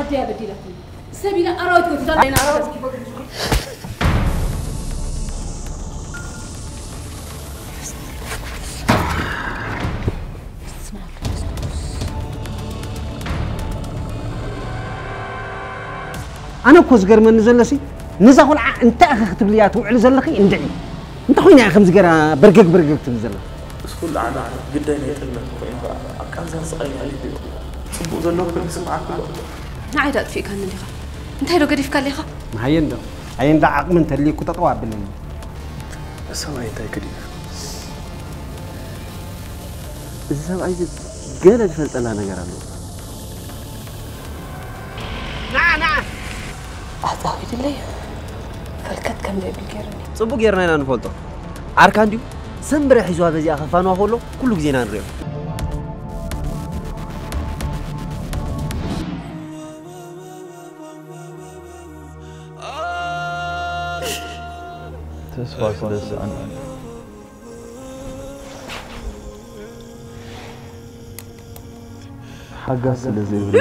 ኣደያ በዲላትኒ። ሰብ ኢላ ኣራዊት ጎቲታ። ኣነ እኮ ዝገርመኒ ዘሎሲ፣ ነዛ ቆልዓ እንታይ ኢኺ ክትብልያ ትውዕሊ ዘለኺ? እንድዒ እንታይ ኮይና እያ ከምዚ ገይራ በርገግ በርገግ ትብል ዘላ? እዚ ኩሉ ዓመት ግዳይ ናይ ጥልመት ኮይኑ ከዓ ኣብ ቃንዛን ስቓይን ኣሕሊፉ እዩ። ፅቡቕ ዘሎ ኮይኑ ይስምዓካ ኣሎ። ንዓይ ዶ ኣጥፊእካኒ ዲኻ? እንታይ ዶ ገዲፍካ ኣለኻ? ሃየ እንዶ፣ ሃየ እንዶ ዓቕሚ እንተልዩኩ ጠጠው ኣብለኒ። ሰብኣይ እንታይ ክዲፍ? እዚ ሰብኣይ እዚ ገለ ዝፈልጠና ነገር ኣሎ። ኣጻዊድለይ ፈልከት ከም ዘይብል ገይሩኒ። ጽቡቕ ጌርና ኢና ንፈልጦ። ዓርካ እንድዩ ሰምብረ ሒዝዋ በዚኣ ከፋንዋ ከሎ ኩሉ ግዜ ኢና ንሪኦ። ተስፋ ስለ ዝሰኣነ ሓጋዝ ስለ ዘይብሉ